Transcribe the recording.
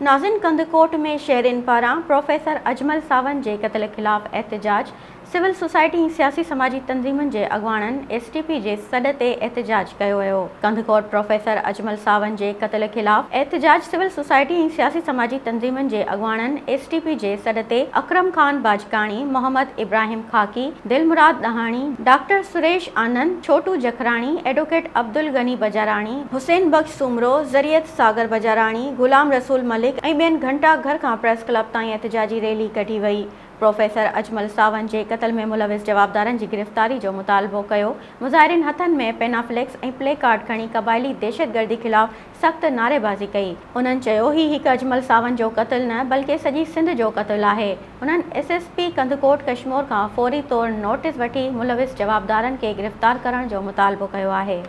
ناظرين ڪنڌڪوٽ ۾ شهرين پاران پروفيسر اجمل ساوند جي قتل خلاف احتجاج، سول سوسائٽي ۽ سياسي سماجي تنظيمن جي اڳواڻن ايس ٽي پي جي سڏ تي احتجاج ڪيو ويو. ڪنڌڪوٽ پروفيسر اجمل ساوند جي قتل خلاف احتجاج سول سوسائٽي ۽ سياسي سماجي تنظيمن جي اڳواڻن ايس ٽي پي جي سڏ تي اڪرم خان باجڪاڻي، محمد ابراهيم خاڪي، دلمراد ڏاهاڻي، ڊاڪٽر سريش آنند، ڇوٽو جکراڻي، ايڊووڪيٽ عبدالغني بجاراڻي، حسين بخش سومرو، ذريعت ساگر بجاراڻي، غلام رسول ملڪ ۽ ٻين گهنٽا گهر کان پريس ڪلب تائين احتجاجي ريلي ڪڍي وئي. پروفيسر اجمل ساوند جي قتل ۾ ملوث جوابدارن جي گرفتاري جو مطالبو ڪيو. مظاهرين هٿن ۾ پينافليڪس ۽ پلي ڪارڊ کڻي قبائلي دهشتگردي خلاف سخت نعريبازي ڪئي. انهن چيو هي هڪ اجمل ساوند جو قتل نه بلڪه سڄي سنڌ جو قتل آهي. انهن S S P Kandhkot Kashmore کان فوري طور نوٽيس وٺي ملوث جوابدارن کي گرفتار ڪرڻ جو مطالبو ڪيو آهي.